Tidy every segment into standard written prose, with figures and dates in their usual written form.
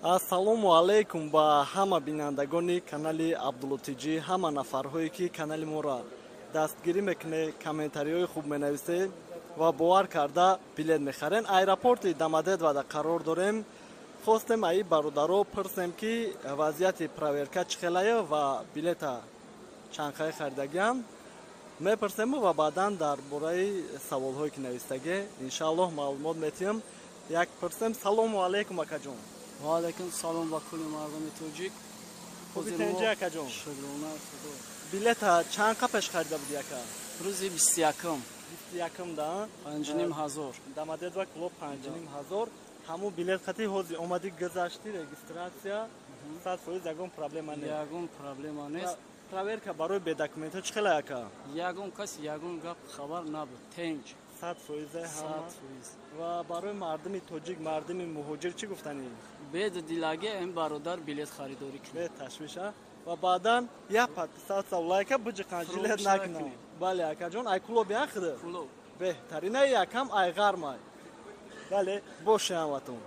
Ассалому алайкум ба ҳама бинандагони канали Абдулло Тиҷӣ, ҳама нафарҳое, ки канали моро дастгирӣ мекунед, комментариҳои хуб менависед ва бовар карда билет мехарен. Аэропорти Домодедовода қарор дорем. Хостем аи бародаро пурсем, ки вазъияти проверка чӣ хелае ва билета чандқай харидагиам. Мепурсему ва баъдан дар бораи саволҳое, ки навистагӣ, иншааллоҳ, маълумот метиҳам. Як пурсем. Салому алайкум, акаҷон. Ваалайкум салом ба кулли мардуми тоҷик. Хубитенҷи, акаҷон? Шукрона Худо. Билета чанд қа пеш харида буди, ака? Рӯзи 21-м. 21-м да? 5500. Домодедово, Кӯлоб, 5500. Ҳамун билет қати ҳозир омадӣ, гузашти регистрация, 100% ягон проблема нест? Ягон проблема нест. Проверка барои бедокументҳо чӣ хела, ака? Ягон кас ягон гап хабар набуд, тенҷ. 100% ҳама? 100%. Ва барои мардуми тоҷик, мардуми муҳоҷир чӣ гуфтанӣ? Беду дилаге ин бародар билет харидорӣ кунед. Бе ташвиша. Ва баъдан як подписаться, лайка биҷиқан, жилет накунам. Бале, акаҷон, ай Кӯлоб яхида? Кӯлоб. Беҳтарина якам ай ғармай. Бале, боше ҳаматон.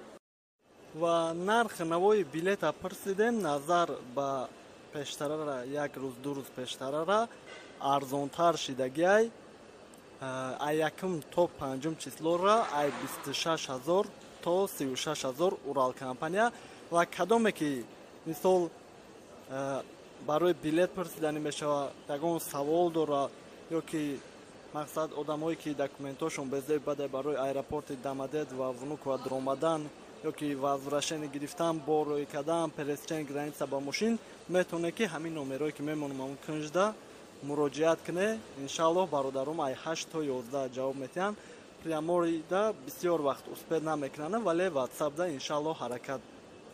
Ва нархи навои билета пурсидем, назар ба пештарара, як рӯз, 2 рӯз пештарара арзонтар шидагиай. Ай якум то панҷум числора ай 26 000 то 36 000 Урал компания. Ва кадоме ки, мисол, барои билет пурсиданӣ мешавад, ягон савол дора ё ки, мақсад, одамое ки документҳошон безеб баде, барои аэропорти Домодедово ва Внуково дуромадан ё ки возвращение гирифтан, бор рӯй кардан, пересечение граница ба мошин, метавонед, ки ҳамин номерое ки мемонам, ҳамун кунҷда муроҷиат кунед. Иншааллоҳ, бародарум ай 8 то 11 ҷавоб метиҳанд. Прямойда бисёр вақт успеть намекунанд, вале ватсапда, иншааллоҳ, ҳаракат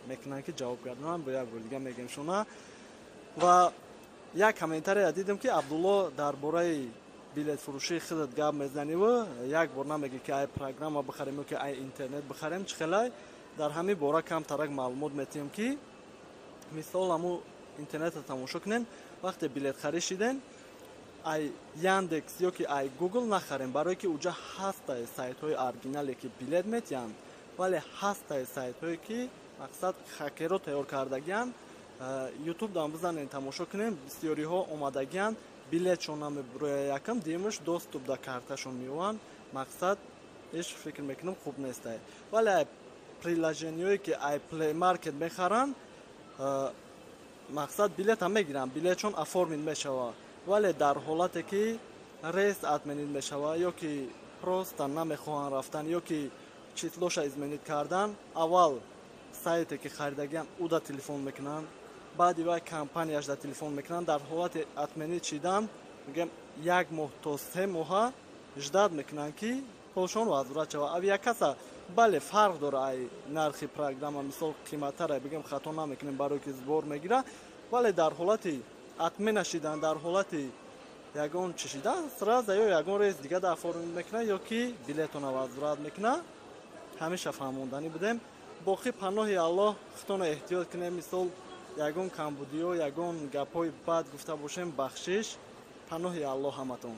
мекунанд, ки ҷавоб гардонанд. Бо як бор дига мегӯем шуна. Ва як комментария дидем, ки Абдулло, дар бораи билетфурӯшии худат гап мезаниву як бор намегӣ, ки ай программа бихарем ё ки ай интернет бихарем, чӣ хелай. Дар ҳамин бора камтарак маълумот метиҳем, ки, мисол, ҳаму интернетро тамошо кунем. Вақте билетхарӣ шидем, ай Яндекс ё ки ай Гугл нахарем, барое ки уҷа ҳастае сайтҳои оригинале, ки билет метиҳанд, вале ҳастае сайтҳое, ки, мақсад, хакеро тайёр кардагианд. Ютуб дам бизанем, тамошо кунем, бисёриҳо омадагианд, билетшон намебуроя якам, дуюмаш доступ да карташон меёванд. Мақсад, иш фикр мекунам, хуб нестай. Вале ай приложениҳое, ки ай Play Market мехаранд, мақсад, билетам мегиранд, билетшон оформить мешавад, вале дар ҳолате ки рейс отменить мешавад ё ки просто намехоҳанд рафтан ё ки числоша изменить кардан, аввал сайте ки харидагиам, уда телефон мекунанд, баъди вай компанияш да телефон мекунанд. Дар ҳолати отменить шидан, мегӯям, як моҳ то 3 моҳа ждать мекунанд, ки пулшон возврат шавад. Авиакасса, бале, фарқ дора ай нархи программа, мисол, қиматтара, бигӯем, хато намекунем, барое ки сбор мегира, вале дар ҳолати отмена шидан, дар ҳолати ягон чӣ шидан, сразу ё ягон рейс дига да оформить мекунад ё ки билетона возврат мекунад. Ҳамеша фаҳмонданӣ будем. Боқӣ паноҳи Аллоҳ, худтона эҳтиёт кунем. Мисол, ягон камбудиё, ягон гапҳои бад гуфта бошем, бахшиш. Паноҳи Аллоҳ ҳаматон.